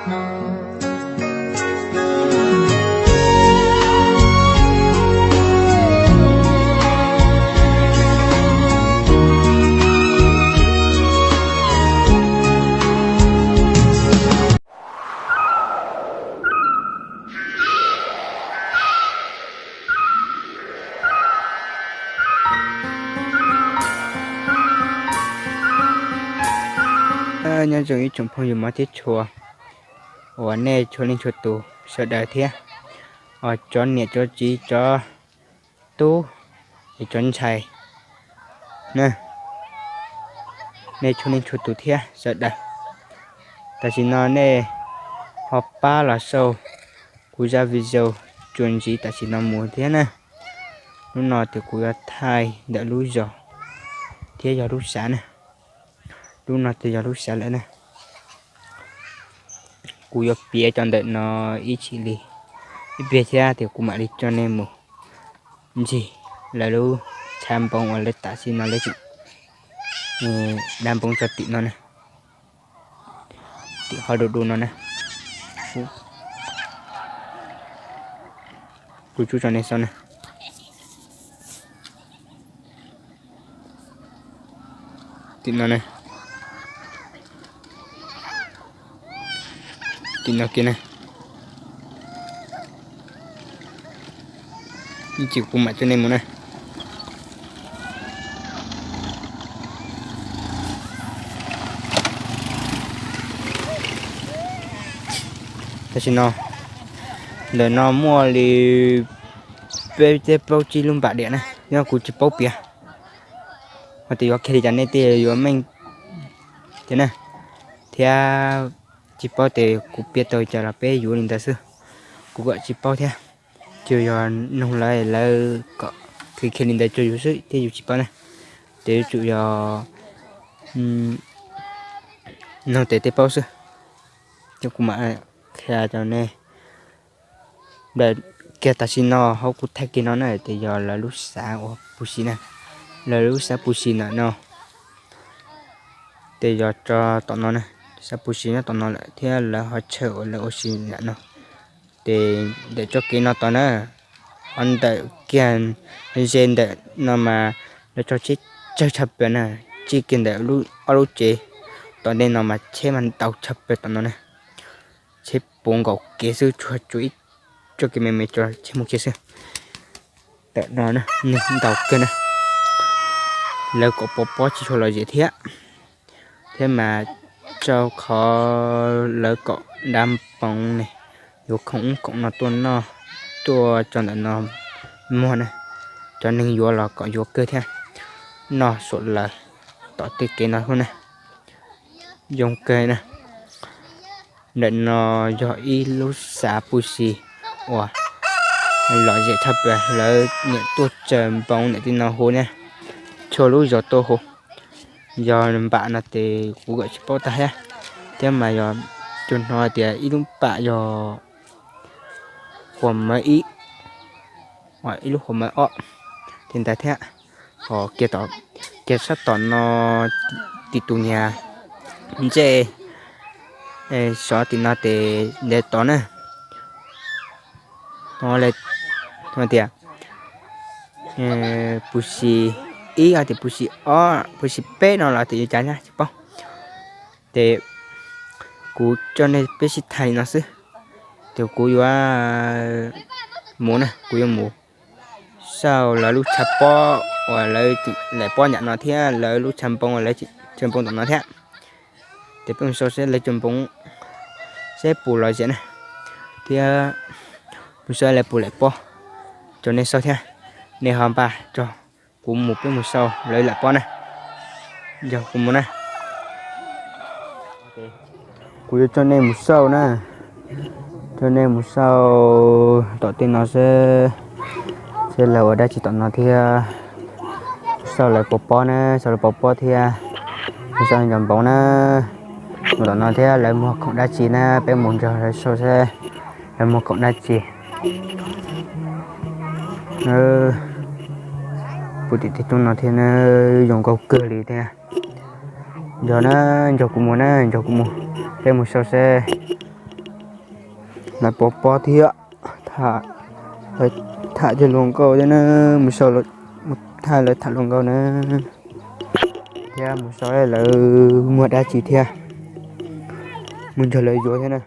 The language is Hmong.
Nyob zoo ib tsoom phooj ywg mog thiab tshua, uas nej txhua leej txhua tus sawv daws thiab, cov niam cov txiv cov tub es cov ntxhais na, nej txhua leej txhua tus thiab sawv daws. Tam sim no nej ho pab los xauj kuv zaj video txuas ntxiv tam sim no mus thiab na. Lub no ces kuv yuav thaij ntawm lub zos thiab yog lub xav na. Lub no ces yog lub xav lawm na. Kuv yuav piav cov ntawm no ib chim li ib pliag thiab ces kuv mam li coj nej mus ncig lawv lub tshav npoo uas lawv tam sim no lawv tseem dab npoo tso tim no na, tim qhov du du no na. Kuv tsuj tso nej xauj na. Tim no na, tim no kiag na. Ib chim kuv mam coj nej mus na. Tam sim no ntawm no muaj li peb plaub tsib lub npam diam na, yog kuv tsis paub piav, ho tias yuav kiag li cas nej thiaj yuav meej thiab na. Thiab tsis paub tias kuv piav tau cas los peb yuav li ntawd xwb, kuv kom tsis paub thiab. Ces yog noog lawv, lawv kom kiag li ntawd rau yus xwb thiab yus tsis paub na. Ces yuav tsum yog noog tes tej paub xwb. Ces kuv mam qhia rau nej. Ntawm kiag tam sim no hauv kuv thaij kiag no na ces yog lawv lub xav uas Pus Xis na, lawv lub xav Pus Xis ntawm no. Ces yog tso tom no na, xav Pus Xis nyob tom no lawm thiab lawv ho chaw uas lawv ua si nram no. Ces ntawm txoj kev no tom na, ho ntawm kiag ze ntawm no mas lawv tso tsheb tsawg tshaj plaws na, txij kiag ntawm ob lub tsev tom ntej no mas tsheb mas ntau tshaj plaws tom no na. Tsheb puv nkaus kev xwb, tsuas tsuas ib txoj kev me me tso tsheb mus kiag xwb. Ntawm no neeg ntau kawg na, lawv kom pov pob tsis tshua lom zem thiab. Thiab mas rau qhov lawv kom dab npoo ne, yuav khoom ub khoom no tuaj noj, tuaj tso ntawm no muag na. Cov neeg yuav los kom yuav kawg thiab, noj saum lawv tom tej kev no xwb na. Zoo kawg na. Ntawm no yog ib lub xav Pus Xis uas lom zem tshaj plaws, lawv niam tuaj tsaws npoo ntawm tej no hu na, txhua lub zos tuaj hu. Yog npam no ces kuv kom tsis paub tag thiab, thiab mas yog cov no tias ib lub npam yog Huas Mawv ib, ib lub Huas Mawv ob, ces ntawd thiab. Ho kiag sab tom no tim tus niag ntsej sov tim no ces ntev tod na. Tias Pus Xis ib, tias Pus Xis ob, Pus Xis peb no los tias yuav cas na tsis paub. Ces kuv coj nej peb sib tham li no xwb. Ces kuv yuav mus na, kuv yuav mus xauj lawv lub tshav pob uas lawv laim pob nram no thiab lawv lub tshav npoo uas lawv tsaws npoo tom no thiab. Ces peb mus xauj seb lawv tsaws npoo seb puas lom zem na, thiab mus xauj lawv puas laim pob, coj nej xauj thiab. Nej ho npaj tso, kuv mus peb mus xauj lawv laim pob na. Yog kuv mus na, kuv yuav coj nej mus xauj na, coj nej mus xauj tom tej no seb, seb lawv ua dab tsi tom no thiab. Xauj lawv puas pob na, xauj lawv puas pob thiab, mus xauj nco npoo na. Mus tom no thiab lawv muag khoom dab tsi na, peb mus nrog lawv xauj seb lawv muag khoom dab tsi. Puv tim tej roob no thiab na, zoo nkauj kawg li thiab. Yog na, nrog kuv mus na, nrog kuv mus, peb mus xauj seb Lawv pov pob thiab, tham cov hluas nkauj thiab na, mus sau, mus tham lawv tham hluas nkauj na, thiab mus sau lawv muaj dab tsi thiab, mus nrog lawv yuav thiab na.